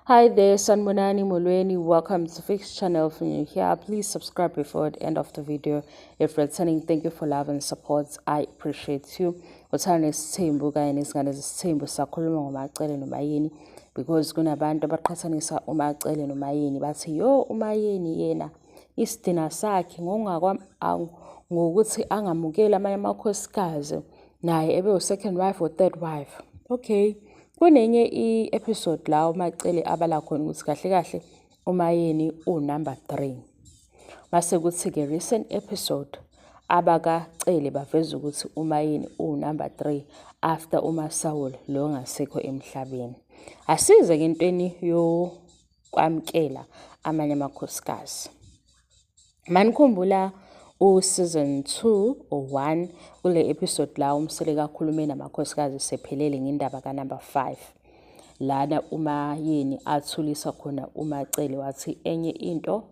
Hi there, Sanbonani Molweni. Welcome to Fix Channel. If you're here, please subscribe before the end of the video. If returning, thank you for love and support. I appreciate you. Uthando nesithembu kanye nezingane zesithembu sakhuluma ngoMacele noMayeni because kunabantu abaqhathanisa uMacele noMayeni bathi yo uMayeni yena isidina sakhe ngokuthi angamukeli amanye amakhosikazi naye ebe u-second wife or third wife. Okay. Kunenye i-episode la uMacele abala khona ukuthi kahle kahle uMayeni uwunumber 3. Mase kuthi-ke recent episode abakaCele baveza ukuthi uMayeni uwunumber 3 after uMasawule lo ongasekho emhlabeni. Asize-ke entweni yokwamukela amanye amakhosikazi. Manikhumbula u-season 2 or 1 kule episode la uMseleku akhulume namakhosikazi sephelele ngendaba ka-number 5. Lana uMayeni athulisa khona uMacele wathi enye into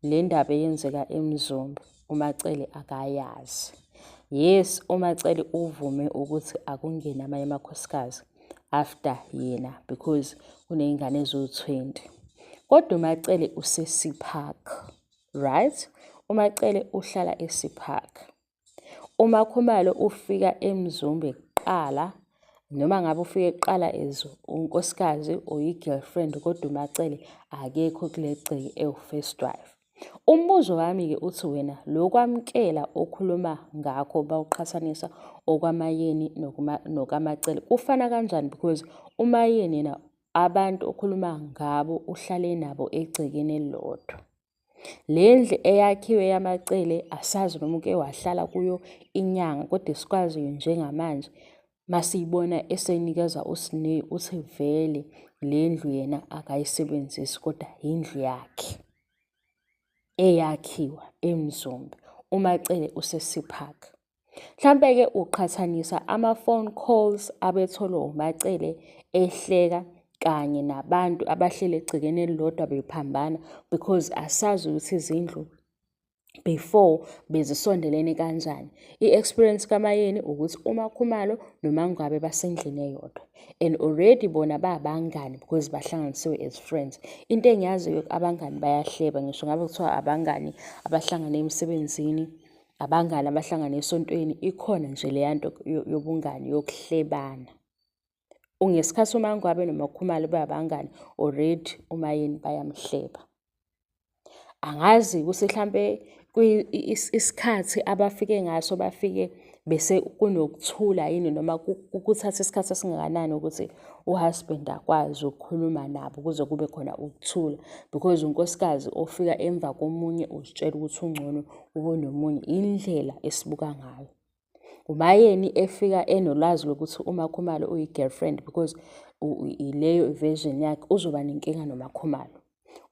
le ndaba eyenzeka eMzumbe uMacele akayazi. Yes, uMacele uvume ukuthi akungene amanye amakhosikazi after yena because kuney'ngane eziwu-20. Kodwa uMacele use-Sea Park, right? UMacele uhlala e-Sea Park. UMakhumalo ufika eMzumbe kuqala noma ngabe ufike kuqala as unkosikazi or i-girlfriend kodwa uMacele akekho kule gceke ewu-first wife. Umbuzo wami-ke uthi wena lokwamukela okhuluma ngakho bawuqhathanisa okwaMayeni nokaMacele kufana kanjani because uMayeni yena abantu okhuluma ngabo uhlale nabo egcekeni elilodwa. Le ndlu eyakhiwe yaMacele asazi noma uke wahlala kuyo inyanga kodwa esikwaziyo njengamanje masiyibona esenikeza uSne uthi vele le ndlu yena akayisebenzisi kodwa yindlu yakhe eyakhiwa eMzumbe. UMacele use-Sea Park. Mhlampe-ke uqhathanisa ama-phone calls abetholwa uMacele ehleka kanye nabantu abahleli egcekeni elilodwa bephambana because asazi ukuthi izindlu before bezisondelene kanjani. I-experience kaMayeni ukuthi uMakhumalo noMangwabe basendlini eyodwa and already bona babangani because bahlanganisiwe as friends. Into engiyaziyo abangani bayahleba ngisho ngabe kuthiwa abangani abahlangane emsebenzini, abangani abahlangane esontweni, ikhona nje leya nto yobungani yokuhlebana. Ngesikhathi uMangwabe noMakhumalo bayabangani already uMayeni bayamhleba. Angazi ukuthi hlampe isikhathi abafike ngaso bafike bese kunokuthula yini noma kuthatha isikhathi esingakanani ukuthi u-husband akwazi ukukhuluma nabo kuze kube khona ukuthula because unkosikazi ofika emva komunye uzitshela ukuthi ungcono kunomunye, indlela esibuka ngayo. Umayeni efika enolwazi lokuthi uMakhumalo uyi-girlfriend because ileyo version yakhe uzoba nenkinga noMakhumalo.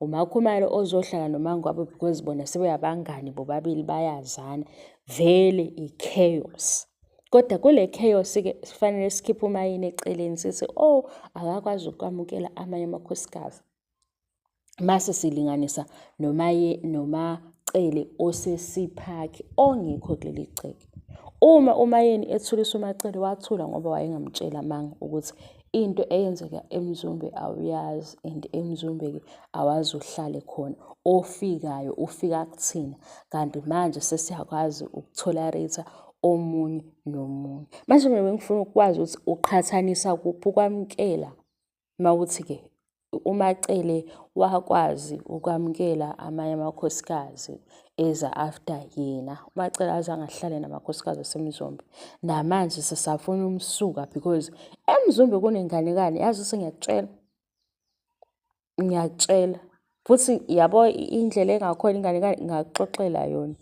UMakhumalo ozohlala noMangwabe because bona sebeyabangani bobabili bayazana, vele i-chaos. Kodwa kule chaos-ke sifanele sikhiphe uMayeni eceleni sithi oh akakwazi ukwamukela amanye amakhosikazi. Mase silinganisa noMacele ose-Sea Park ongekho kuleli gceke. Uma uMayeni ethulisa uMacele wathula ngoba wayengamtsheli amanga ukuthi into eyenzeka eMzumbe awuyazi and eMzumbe-ke awazi uhlale khona. Ofikayo ufika kuthina kanti manje sesiyakwazi uku-tolerate-a omunye nomunye. Manje mina bengifuna ukwazi ukuthi uqhathanisa kuphi ukwamukela mawuthi-ke uMacele wakwazi ukwamukela amanye amakhosikazi eza after yena. UMacele azange ahlale namakhosikazi aseMzumbe. Namanje sisafuna umsuka because eMzumbe kunenganekwane yazi sengiyakutshela, ngiyakutshela futhi yabo indlela engakhona inganekwane ngingakuxoxela yona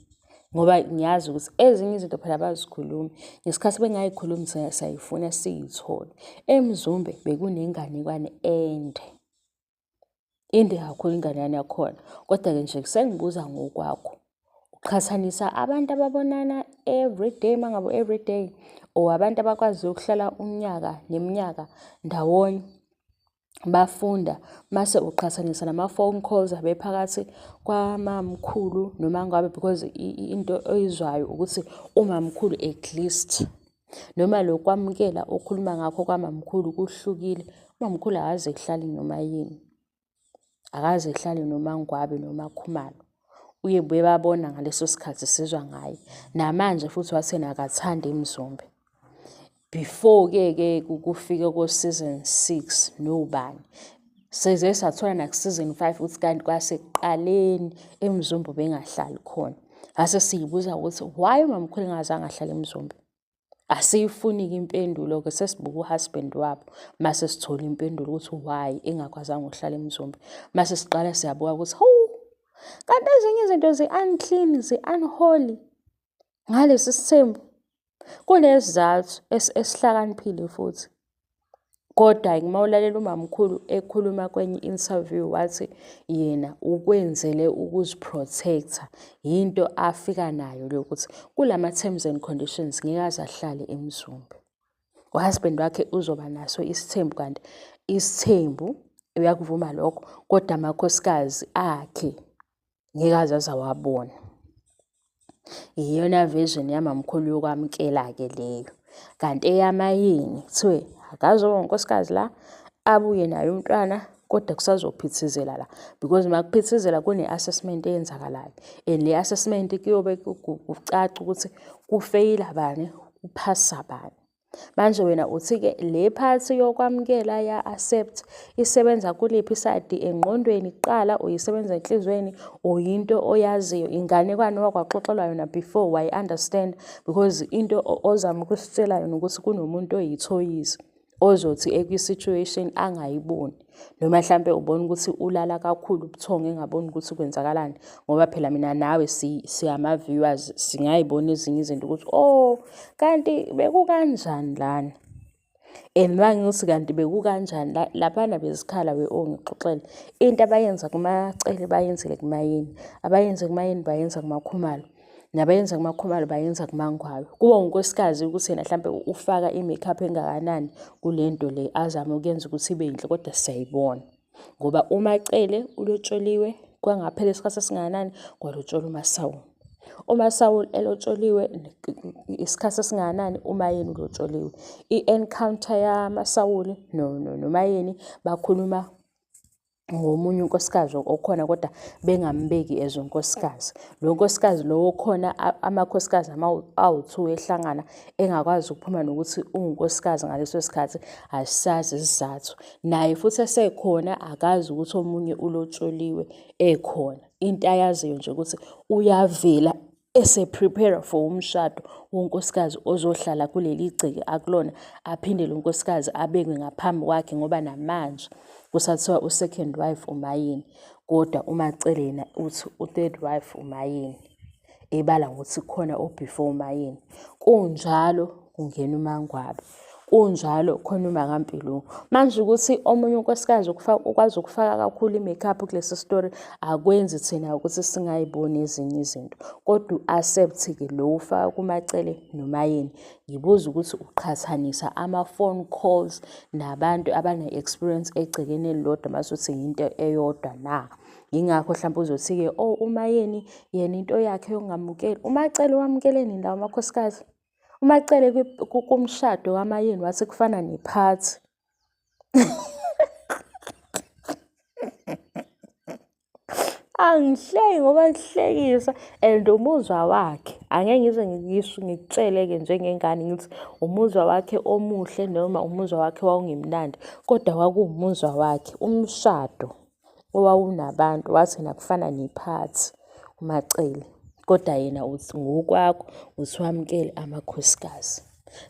ngoba ngiyazi ukuthi ezinye izinto phela abazikhulumi ngesikhathi bengayikhulumi sayifuna siyithole. EMzumbe bekunenganekwane ende, inde kakhulu inganekwane yakhona kodwa-ke nje sengibuza ngokwakho. Uqhathanisa abantu ababonana everyday uma ngabe everyday or abantu abakwaziyo ukuhlala unyaka neminyaka ndawonye bafunda mase uqhathanisa nama-phone calls abephakathi kwamamkhulu noMangwabe because into oyizwayo ukuthi umamkhulu at least noma lokwamukela okhuluma ngakho kwamamkhulu kuhlukile. Umamkhulu akaze kuhlale noma yini. Akaze ehlale noMaNgwabe noMaKhumalo. Uye buye babona ngaleso sikhathi sizwa ngaye. Namanje futhi wathi yena akathandi iMzumbe. Before-ke ke kufike ko-season 6 nobani. Seze sathola naku-season 5 ukuthi kanti kwasekuqaleni eMzumbe bengahlali khona. Ngase siyibuza ukuthi why umamkhulu engazange ahlale eMzumbe? Asiyifuni-ke impendulo-ke sesibuka u-husband wabo mase sithola impendulo ukuthi why engakwazanga ukuhlala eMzumbe. Mase siqala siyabuka ukuthi hawu kanti ezinye izinto zi-unclean, zi-unholy ngalesi sithembu. Kunesizathu esihlakaniphile futhi. Kodwa-ke uma ulalela umamkhulu ekhuluma kwenye i-interview wathi yena ukwenzele ukuzi-protect-a, yinto afika nayo le ukuthi kulama-terms and conditions ngeke aze ahlale eMzumbe. U-husband wakhe uzoba naso isithembu kanti isithembu uyakuvuma lokho kodwa amakhosikazi akhe ngeke aze azawabona. Iyona version yamamkhulu yokwamukela-ke leyo. Kanti eyamayini kuthiwe akazoba unkosikazi la abuye naye umntwana kodwa kusazophithizela la because uma kuphithizela kune-assessment eyenzakalayo and le assessment kuyobe kucaca ukuthi kufeyila bani kuphasa bani. Manje wena uthi-ke le phathi yokwamukela ya-accept isebenza kuliphi isayidi engqondweni kuqala or isebenza enhliziyweni or yinto oyaziyo inganekwane wakwaxoxelwa yona before wayi-understand because into ozama ukusitshela yona ukuthi kunomuntu oyithoyizi ozothi ekwi-situation angayiboni. Noma hlampe ubona ukuthi ulala kakhulu ubuthongo engaboni ukuthi kwenzakalani ngoba phela mina nawe siyama-viewers singayibona ezinye izinto ukuthi oh kanti bekukanjani lana. And uma ngithi kanti bekukanjani laphana bezikhala we oh ngixoxele into abayenza kuMaCele bayenzile kuMaYeni, abayenze kuMaYeni bayenza kuMaKhumalo. Nabayenza kuMakhumalo bayenza kuMangwabe. Kuba unkosikazi ukuthi yena hlampe ufaka i-makeup engakanani kule nto le azame ukuyenza ukuthi ibe yinhle kodwa siyayibona. Ngoba uMaCele ulotsholiwe kwangaphela isikhathi esingakanani kwalotsholwa uMaSawuli. UMaSawuli elotsholiwe isikhathi esingakanani uMaYeni ulotsholiwe. I-encounter yaMaSawuli noMaYeni bakhuluma ngomunye unkosikazi okhona kodwa bengambeki as unkosikazi. Lo nkosikazi lo okhona amakhosikazi awu-two ehlangana engakwazi ukuphuma nokuthi uwunkosikazi ngaleso sikhathi asisazi isizathu. Naye futhi esekhona akazi ukuthi omunye ulotsholiwe ekhona. Into ayaziyo nje ukuthi uyavela ese-prepare for umshado wonkosikazi ozohlala kuleli gceke akulona aphinde lo nkosikazi abekwe ngaphambi kwakhe ngoba namanje kusathiwa u-second wife uMayeni kodwa uMaCele yena uthi u-third wife uMayeni ebala ngokuthi khona o-before uMayeni kunjalo kungena uMaNgwabe kunjalo khona uMakaMpilo. Manje ukuthi omunye unkosikazi ukwazi ukufaka kakhulu i-makeup kulesi story akwenzi thina ukuthi singayiboni ezinye izinto. Kodwa u-accept-ke lo ufaka kuMaCele noMaYeni. Ngibuza ukuthi uqhathanisa ama-phone calls nabantu abane-experience egcekeni elilodwa mase uthi yinto eyodwa na? Yingakho hlampe uzothi-ke oh uMaYeni yena into yakhe yokungamukeli. UMaCele wamukele nini lawo makhosikazi? UMaCele kumshado kaMaYeni wathi kufana nephathi. Angihleki ngoba kuhlekisa and umuzwa wakhe angeke ngize ngisho ngikutshele-ke njengengane ngithi umuzwa wakhe omuhle noma umuzwa wakhe wawungemnandi kodwa kwakuwumuzwa wakhe umshado. owawunabantu wathi yena kufana nephathi uMaCele kodwa yena uthi ngokwakho uthi wamukele amakhosikazi.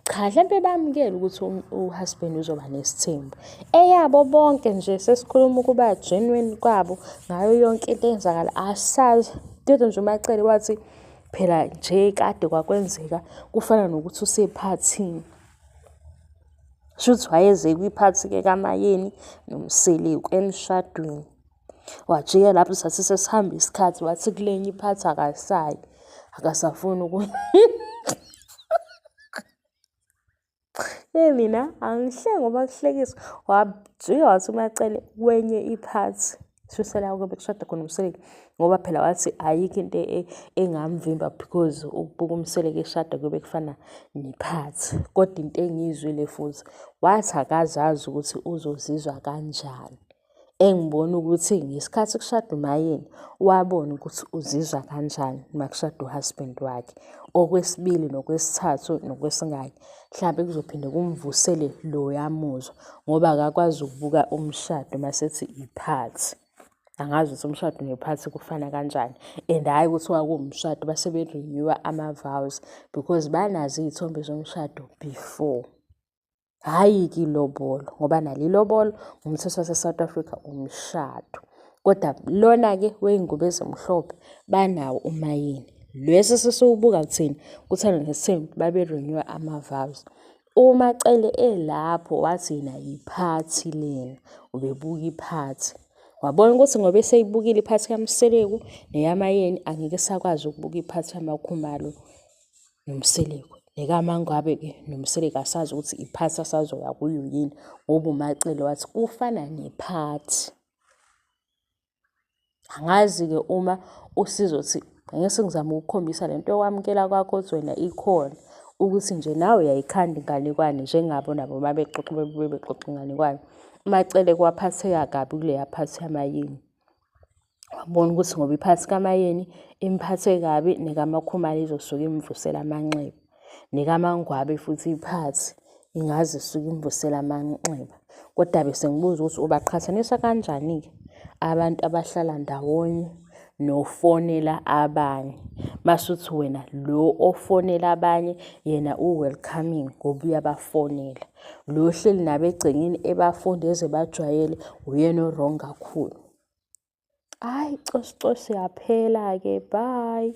Cha hlampe bamukele ukuthi u-husband uzoba nesithembu. Eyabo bonke nje sesikhuluma ukuba genuine kwabo ngayo yonke into eyenzakala asazi. Kodwa nje uMaCele wathi phela nje kade kwakwenzeka kufana nokuthi usephathini. Shuthi wayeze kwiphathi-ke kaMayeni noMseleku emshadweni. Wajika lapho sathi sesihamba isikhathi wathi kulenye iphathi akasayi, akasafuni Yeyi mina angihleki ngoba kuhlekisa. Wajika wathi uMaCele kwenye iphathi. Shuthi la bekushada khona uMseleku ngoba phela wathi ayikho into engamvimba because ukubuka uMseleku eshada kuyobe kufana nephathi. Kodwa into engiyizwile futhi wathi akazazi ukuthi uzozizwa kanjani. Engibona ukuthi ngesikhathi kushada uMaYeni wabona ukuthi uzizwa kanjani uma kushada u-husband wakhe. Okwesibili nokwesithathu nokwesingaki mhlampe kuzophinde kumvusele loya muzwa ngoba akakwazi ukubuka umshado masethi iphathi. Angazi ukuthi umshado nephathi kufana kanjani and hhayi ukuthi kwakuwumshado base be-renew-a ama-vows because banazo iy'thombe zomshado before. Hhayi-ke ilobolo ngoba nalo ilobolo ngumthetho wase-South Africa umshado. Kodwa lona-ke wey'ngubo ezimhlophe banawo umayini. Lesi esesiwubuka thina kuThando Nesithembu babe-renew-a ama-vows. UMaCele elapho wathi yena yiphathi lena, ubebuka iphathi. Wabona ukuthi ngoba eseyibukile iphathi kaMseleku neyaMaYeni angeke esakwazi ukubuka iphathi yamaKhumalo noMseleku. NekaMaNgwabe-ke noMseleku asazi ukuthi iphathi asazoya kuyo yini ngoba uMaCele wathi kufana nephathi. Angazi-ke uma usizothi ngeke sengizama ukukhombisa le nto yokwamukela kwakho ukuthi wena ikhona ukuthi nje nawe uyayikhanda inganekwane njengabo nabo uma bexoxa bebuye bexoxa inganekwane. UMaCele kwaphatheka kabi kuleya phathi yaMayeni. Wabona ukuthi ngoba iphathi kaMayeni imphathe kabi nekaMakhumalo izosuke imvusele amanxeba. NekaMaNgwabe futhi iphathi ingaze isuke imvusele amanxeba. Kodwa bese ngibuza ukuthi ubaqhathanisa kanjani-ke abantu abahlala ndawonye nofonela abanye. Masuthi wena lo ofonela abanye yena u-welcoming ngoba uyabafonela. Lo ohleli nabo egcekeni ebafunda eze bajwayele uyena o-wrong kakhulu. Hayi cosi cosi yaphela-ke bye.